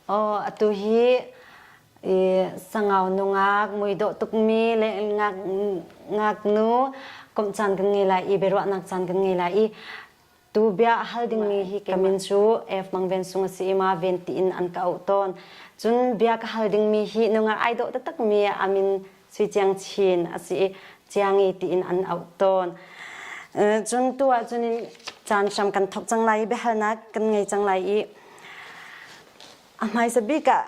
Aw atu hi i sangau nungak muidawh tukmi le ngak ngaknu komh caan kan ngei lai i biaruahnak caan kan ngei lai i tu bia hal dingmi hi ka min cu F Mang Ven Sung a si i ma Ven tiin an ka auh tawn. Cun bia ka hal dingmi hi nungak ai dawh taktakmi a min Sui Ciang Chin a si i Ciangi tiin an auh tawn. Cun tu ah cun caan hram kan thawk cang lai i biahalnak kan ngei cang lai i a hmaisa bik ah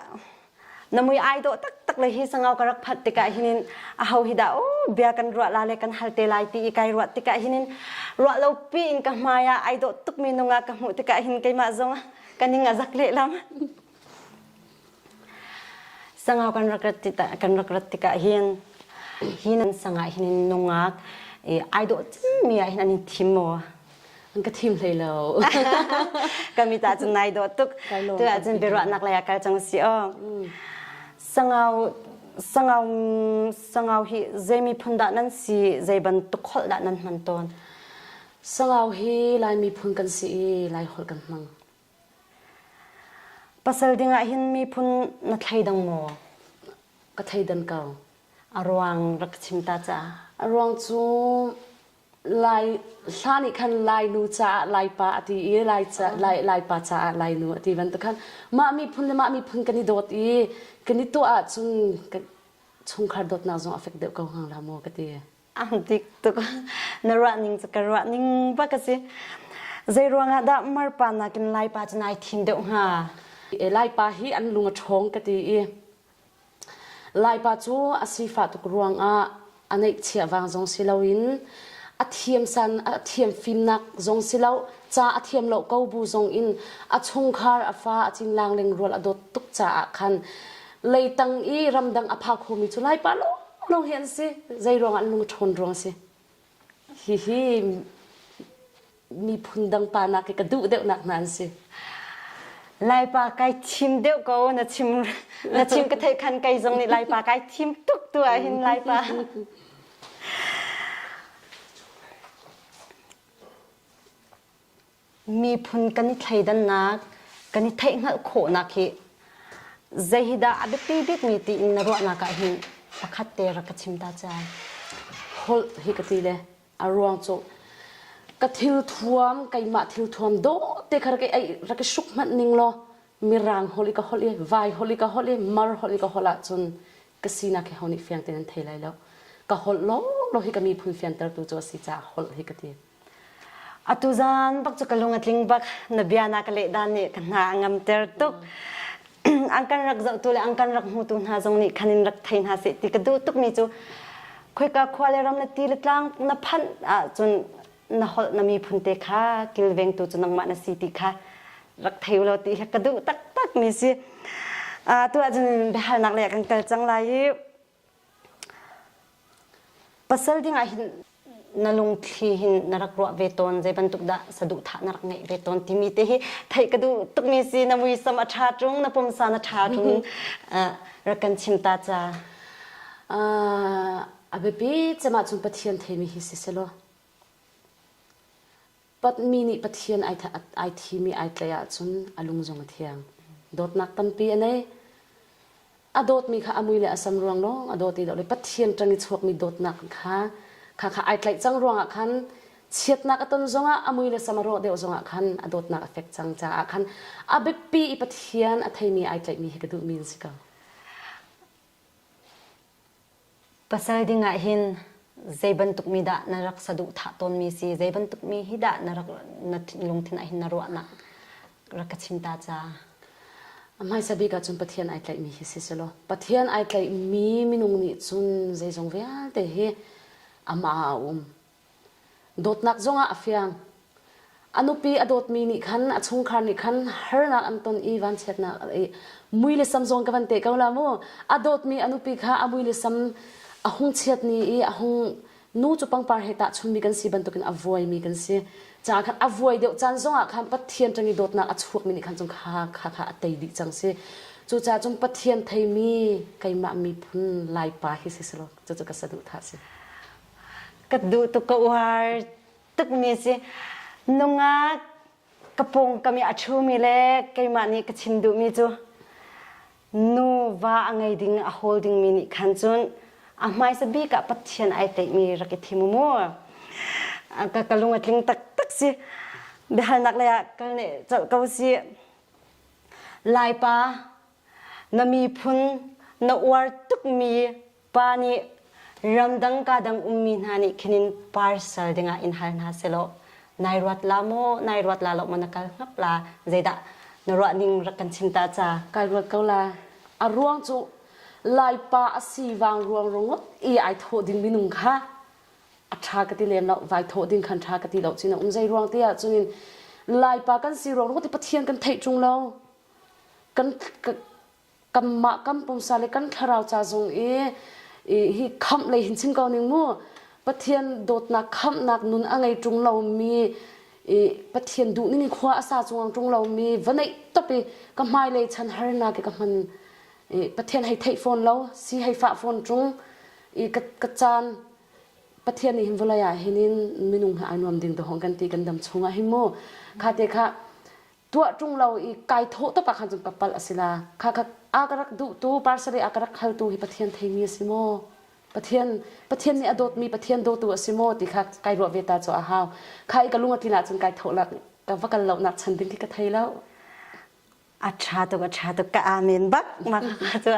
na mui ai dawh taktak le hi sangau ka rak phat tikah hinin a ho hi dah oh bia kan ruah la le kan hal te lai ti i kai ruah tikah hinin ruah lo pi in ka hmai ah ai dawh tukmi nungak ka hmuh tikah hin keimah zong ka ning a zak lehlam. Sangau kan rak rat tikah kan rak rat tikah hin hi nan sangah hin nungak ai dawh cimmi ah hin an in thim maw? An ka thim hlei lo. Kami ta cun nai dawh tuk. Tu ah cun biaruahnak lei ah kal cang si aw. Sangau sangau sangau hi zei miphun dah nan si zei bantuk holh dah nan hman tawn? Sangau hi Lai miphun kan si i Lai holh kan hmang. Pasal ding ah hin miphun na thleidang maw? Ka thleidan ko. A ruang rak chim ta ca. A ruang cu Lai hla nih khan Lainu caah Laipa a ti i Lai ca, Lai, Laipa caah Lainu a ti bantuk khan mah miphun le mah miphun kan i dawt i kan i tuah ahcun chungkhar dawtnak zong a fek deuh ko hnga la maw ka ti. Ang dik tuk. Na ruah ning cu ka ruah ning bak a si. Zei ruangah dah Marpa nakin Laipa cu nai thim deuh hnga? E, Laipa hi an lung a ṭhawng ka ti i Laipa cu a sifah tuk ruangah a neihchiah vang zong si loin a thiam san a thiam fimnak zong si lo ca a thiam lo ko bu zong in a chungkhar a fa a cinlang lengrual a dawt tuk caah khan leitang i ramdang a pha khomi cu Laipa lawnglawng hi an si. Zei ruangah an lung a ṭhawn ruang a si. Hihi miphun dang pa nak hi ka duh deuhnak hna an si. Laipa kai thim deuh ko na chim na chim ka theih khan kei zong nih Laipa kai thim tuk tu ah hin Laipa. Miphun kan i thleidannak, kan i theihhngalh khawhnak hi zei hi dah a biapi bikmi tiin na ruahnak ah hin pakhat te rak ka chim ta ca. Holh hi ka ti le a ruang cu ka thil thuam keimah thil thuam dawh te kha rak i rak i hruk hmanh ning law mirang holh i ka holh i vai holh i ka holh i mar holh i ka holh ahcun ka sinak hi ho nih fiang tein an thei lai lo ka holh law law hi ka miphun fiantertu cu a si caah holh hi ka ti Atu zan bak cu ka lung a tling bak. Na bia na ka leh dan nih ka hna a ngamter tuk. An kan rak zohtu le an kan rak hmutu hna zong nih khan in rak thei hna seh ti ka duh tukmi cu khoika khua le ram le ti le tlang na phanh ahcun na holh na miphun te kha kilvengtu cu nangmah na si ti kha rak thei law ti hi ka duh taktak mi si. Tu ahcun biahalnak lei ah kan kal cang lai i Pasal ding ah hin na lungthli hin na rak ruah ve tawn zei bantuk dah saduhthah na rak ngeih ve tawn timi te hi theih ka duh tukmi si na muisam a ṭha ṭung na pumsa na ṭha ṭung rak kan chim ta ca. A biapi cem ahcun Pathian theimi hi si selaw Patmi nih Pathian ai thimi ai tlaih ahcun a lung zong a thiang. Dawtnak tampi a nei. A dawtmi kha a mui le a sam ruang lawng a dawt ti lo le Pathian ṭang i chuakmi dawtnak kha kha kha ai tlaih cang ruangah khan chiatnak a ton zongah a mui le sam a rawh deuh zongah khan a dawtnak a fek cang caah khan a biapi i Pathian a theimi ai tlaihmi hi ka duhmi an si ko. Pasal ding ah hin zei bantuk mi dah na rak saduhthah tawnmi si? Zei bantuk mi hi dah na rak na lungthin ah hin na ruahnak rak ka chim ta ca? A hmaisa bik ahcun Pathian ai tlaihmi hi si selaw Pathian ai tlaihmi minung nih cun zeizong vialte hi amah ah a um. Dawtnak zongah a fiang. A nupi a dawtmi nih khan a chungkhar nih khan harnak an ton i vanchiatnak i mui le sam zong ka van te ko la mu. A dawtmi a nupi kha a mui le sam a hung chiat ni i a hung nu cu pangpar he tahchunmi kan si bantukin a vuaimi kan si. Caah khan a vuai deuh caan zongah khan Pathian ṭang i dawtnak a chuakmi nih khan cun kha kha kha a tei dih cang si. Cucaah cun Pathian theimi keimah miphun Laipa hi si selaw cucu ka saduhthah si. Ka duh tuk ka uar tukmi si. Nungak Ka pawngkam i a ṭhumi le keimah nih ka chim duhmi cu nu va a ngei ding a hawl dingmi nih khan cun a hmaisa bik ah Pathian ai tlaihmi rak i thim u mu. Ka, ka lung a tling taktak si. Biahalnak lei ah kal ne colh ko si. Laipa, na miphun na uar tukmi pa nih ramdang ka dang ummi hna nih khinin parcel dingah in hal hna selaw nai ruat la maw nai ruat la lo maw na kal hngap la zeidah na ruah ning rak kan chim ta ca kai ruat ko la a ruang cu laipa a si vang ruang rongot i ai thawh ding minung kha a ṭha ka ti lem lo vai thawh ding khan ṭha ka ti lo chin um zei ruang te ah cunin laipa kan si ruang rongot i pathian kan theih ṭung lo kan kanmah kan pumsa le kan thlarau ca zong i hi khamh lei hin chim ko ning mu Pathian dawtnak khamhnak nun a ngei ṭung lomi i Pathian duh ning khua a sa chung ṭung lomi va neih top i ka hmailei chan harnak i ka hman i Pathian hei theih fawn lo si hei fah fawn ṭung i ka ka caan Pathian nih hin vawlei ah hin in minung he ai nuam ding dahawng kan ti kan dam chungah hin mu kha te kha tuah ṭung lo i kai thawh tuk ah khan cun ka palh a si la kha kha a ka rak duhtu parsari a ka rak haltu hi Pathian theimi a si maw Pathian Pathian nih a dawtmi Pathian dawtu a si maw ti kha kai ruah ve ta cu a hau kha i ka lung a tlin ahcun kai thawh lak ka va kal lo nak chan ding khi ka thei lo a ṭha tuk a ṭha tuk ka amen bak mah kha cu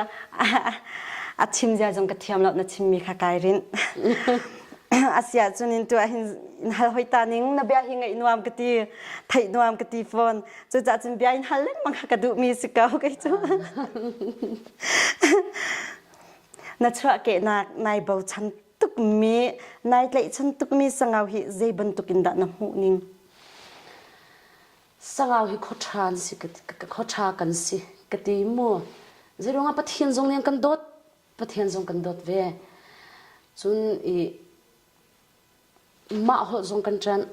a chim zia zong ka thiam lo na chimmi kha kai rinh Asia cun in tuah hin in hal hoi ta ning na bia hi ngaih nuam ka ti theih nuam ka ti fawn cucaah cun bia in hal lengmang kha ka duhmi si ko kei cu na chuahkehnak nai bochan tukmi nai tlaihchan tukmi sangau hi zei bantuk in dah na hmuh ning Sangau hi khuaṭha an si khuaṭha kan si ka ti mu zeiruangah Pathian zong nih an kan dawt Pathian zong kan dawt ve. Cun i mah holh zong kan ṭanh,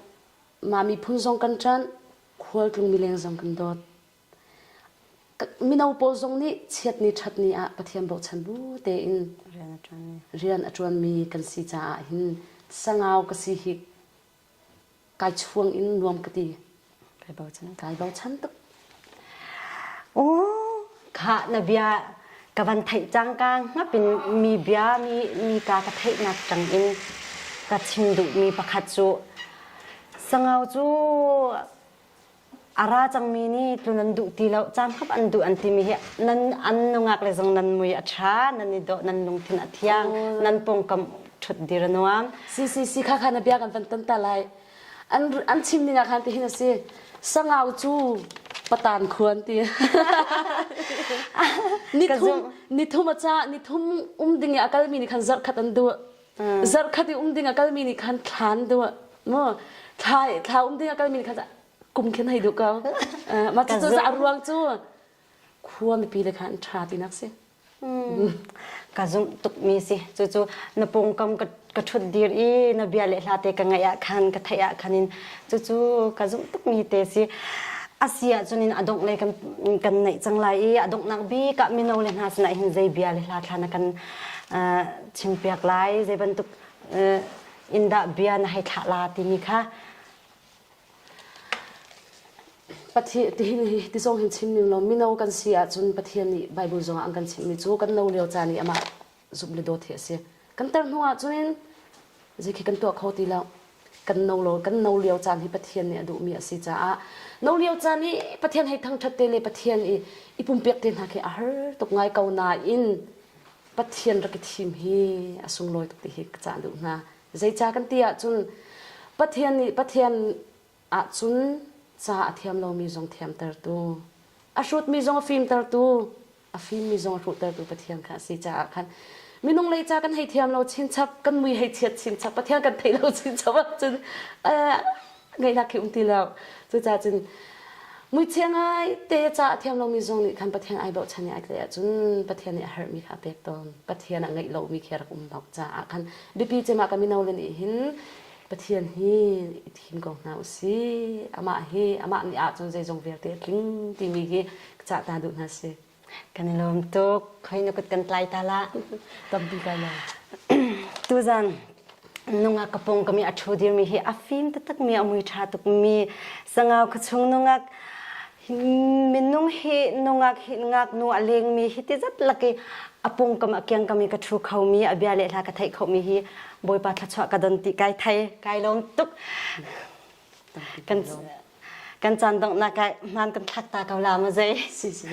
mah miphun zong kan ṭanh, khualtlung mileng zong kan dawt. Mino pawl zong nih chiatni ṭhatni ah Pathian bochan bu tein rian a ṭuanmi kan si caah hin sangau ka si hi kai chuang in nuam ka ti. Kai bochan. Kai bochan tuk. Oh, kha na bia ka van theih cangka ngapin mi bia mi mi ka ka theihnak tang in ka chim duhmi pakhat cu sangau cu a ra cangmi nih tlun an duh ti lo caan hap an duh an timi hi nan an nungak le zong nan mui a ṭha nan i dawh nan lungthin a thiang nan pawngkam ṭhut dir a nuam Si si si kha kha na bia kan van ton ta lai an an chim ning ah khan ti hin a si sangau cu patan khuan ti nithum nithum a ca nithum um ding i a kalmi nih khan zarh khat an duh zarh khat i um ding a kalmi nih khan thlan duh mu thla thla um ding a kalmi nih khan kum khin hei duh ko mah cu a ruang cu khua mipi le khan ṭha tinak si ka zumh tukmi si cucu na pawngkam ka ka ṭhut dir i na bia le hla te ka ngaih ah khan ka theih ah khan in cucu ka zumh tukmi te si a si ahcun in a dongh le kan kan neih cang lai i a donghnak bik ah mino le hna sinah hin zei bia le hla thla na kan chimpiak lai zei bantuk in dah bia na hei thlah la timi kha Pathian tihin hi ti zong hin chim ning law mino kan si ahcun Pathian nih Bible zong ah an kan chimhmi cu kan no lio caan i amah zumh le dawt hi a si. Kan tar hnu ahcun zei khi kan tuah kho ti lo. Kan no lo kan no lio caan hi Pathian nih a duhmi a si caah no lio caan i Pathian hei thangṭhat te le Pathian i i pumpek te hna khi a har tuk ngai ko nain Pathian rak i thim hi a sunglawi tuk ti hi ka cah duh hna. Zeicah kan ti ahcun Pathian nih Pathian ahcun ca a thiam lomi zong thiamtertu, a hrutmi zong a fimtertu, a fimmi zong a hruhtertu Pathian kha a si caah khan minung lei ca kan hei thiam lo chinchap kan mui hei chiat chinchap Pathian kan theih lo chinchap ahcun ngaihnak khi um ti lo cucaah cun muichia ngai te ca a thiam lomi zong nih khan Pathian ai bochan i ai tlaih ahcun Pathian nih a herhmi kha a pek tawn Pathian a ngeih lomi khi a rak um lo caah khan biapi cem ah ka mino le nih hin Pathian hi i thim ko hna usih amah hi amah nih ahcun zeizong vialte a tling timi hi ka cah ta duh hna si Kan i lawm tuk. Khoi na kut kan tlai ta la. Tampi kai lawm. Tuzan. Nungak ka pong kami a ṭhu dirmi hi a fim taktakmi a mui ṭha tukmi sangau khuachung nungak minung hi nungak hi ngaknu a lengmi hi ti zat lak i a pungkam a kiangkam i ka ṭhu khomi a bia le hla ka theih khomi hi Bawipa thluachuah ka don ti kai thei kai lawm tuk kan kan caan donghnak ah hmaan kan thlak ta ko la ma zei si si.